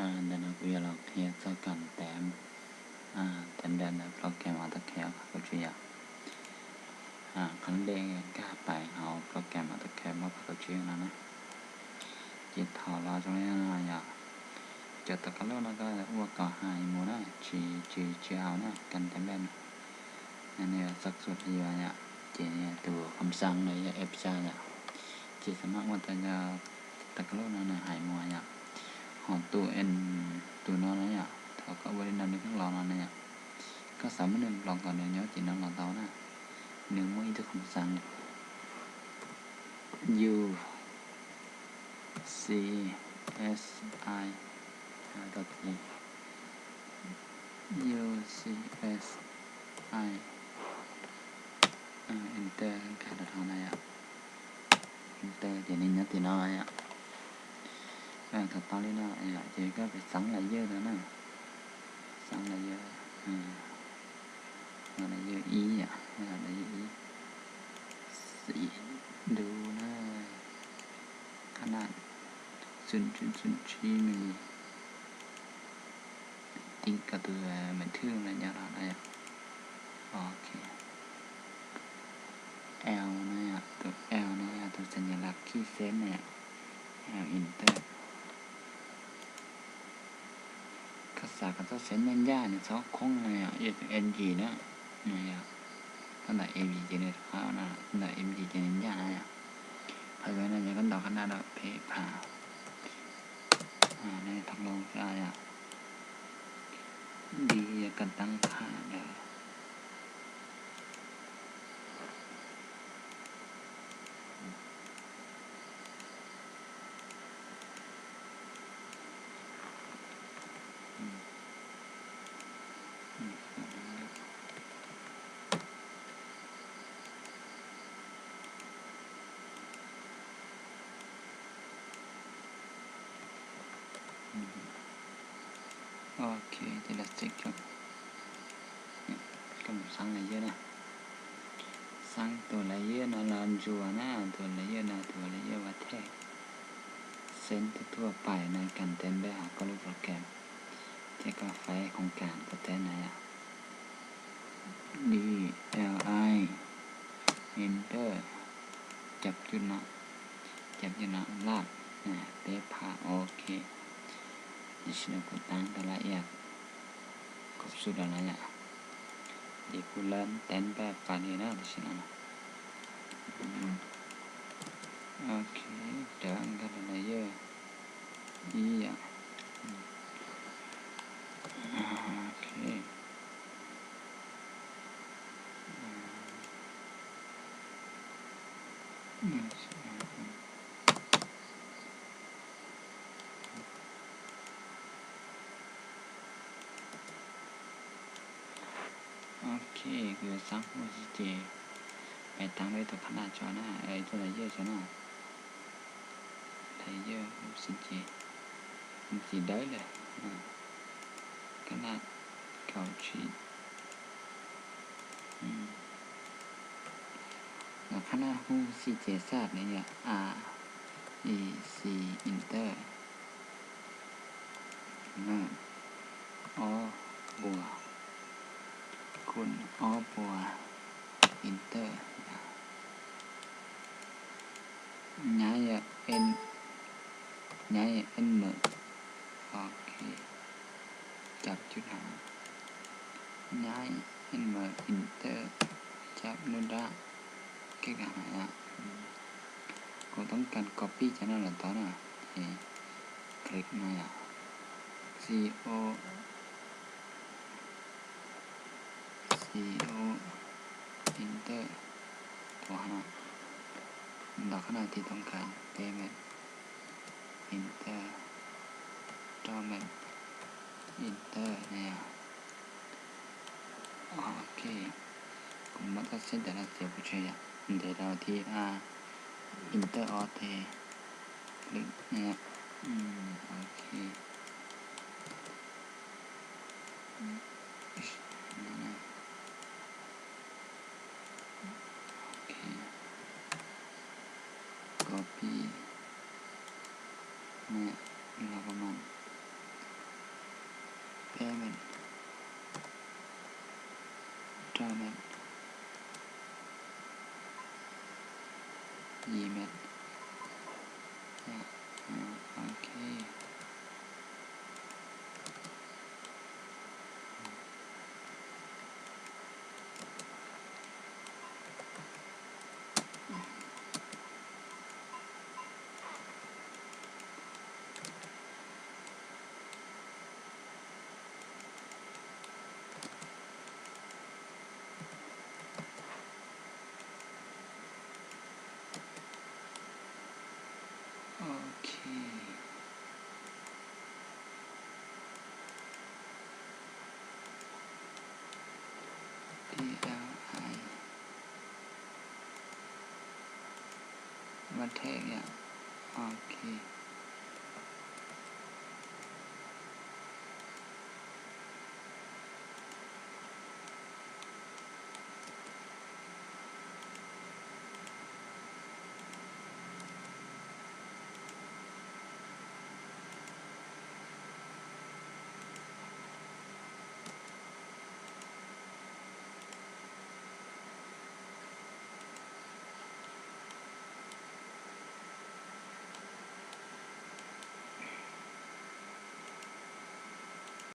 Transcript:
Ntawm no kuv yuav los qhia txog kam tev, tev npe ntawm program AutoCAD ob phav kaum tsib yom. Qhov dej nkag pais hauv program AutoCAD ob phav kaum tsib no na. Ces thaum los zoo li no yom, cov tag kab loj no koj ua kom hais mus na, tsis, tsis, tsis au na, kam tev npe no. Nws txog xus yuav yom, ces tus khom xas no yog F xya yom, ces xam maj ua tau yog tag kab loj no nws hais mus yom. Ho tus, tus no na yom, thaum koj ua li no nws pheej los no na yom. Koj xav muab nws block kom nws nyob tim no los tau na. Nws muaj ib tug khom xas U C S I, tau ti U C S I, enter nkag rau hauv na yom. Enter ces nws nyob tim no yom. Thaum tau li no yom, ces koj pem xeev layer rau na. Xeev layer, layer ib yom, layer ib. Xim dub na, qhab naj xoom xoom tsib me li. Tiv kom tus mem thwj no nyob rau no yom. Ok. L no yom, tus L no yog tus xas nyas las kij xev na yom. L enter. Koj xav kom txoj xev ncaj ncaj nws txhob khoob no yom, ib tus F yim na, no yom. Koj ntawm F yim ces nws rov qab no, ntawm F yim ces nws ncaj na yom. Qhov no yog koj ntaus qhab naj rau peb phav. Thov loo xwb yom. Di yog koj tab qhab ntawd. Ok, ces los xeev rau, koj mus xeev layer na. Xeev tus layer no los ntsuas na, tus layer no tus layer ua thej. Xeev tuaj tuaj pais no kam tev npe hauv koj lub program, ces koj faib khoom kam koj tev na yom. D L I, enter, cab cuj no, cab cuj no laj, peb phav ok. Tam sim no kuv tab tau laj ib yam kub xub rau lawm yom. Ces kuv lawv tev npe pas li na tam sim no. Ok, rov nkag rau layer ib yom. Ok. Ok, kuv yuav xab hu xwb ces peb tab ib tug qhab naj tso na, ib tug layer tso na. Layer hu xwb ces xim dawb lawm. Qhab naj kaum tsib. Los qhab naj hu xim ces xaj nws yog A E C enter. Ob puas kun ob puas enter. Nyab yog N, nyab yog N M. Ok, cab cuj no, nyab N M enter, cab nub nrab, keb ka hais. Kuv toob kas copy cov no los tau na, ces click no yom, C O, C O, enter, tus no, ntaus qhab no tiv toob kas, teb me, enter, rau me, enter na yom. Ok, kuv muab txoj xeeb ntawm no txiav pov tseg yom, ntes rau thib A, enter ob teg, click na yom. Ok. Ok. Copy. Los mas. Peb mev, rau mev, yim mev. Ok. Ok. D L I, và thêm ạ. Ok.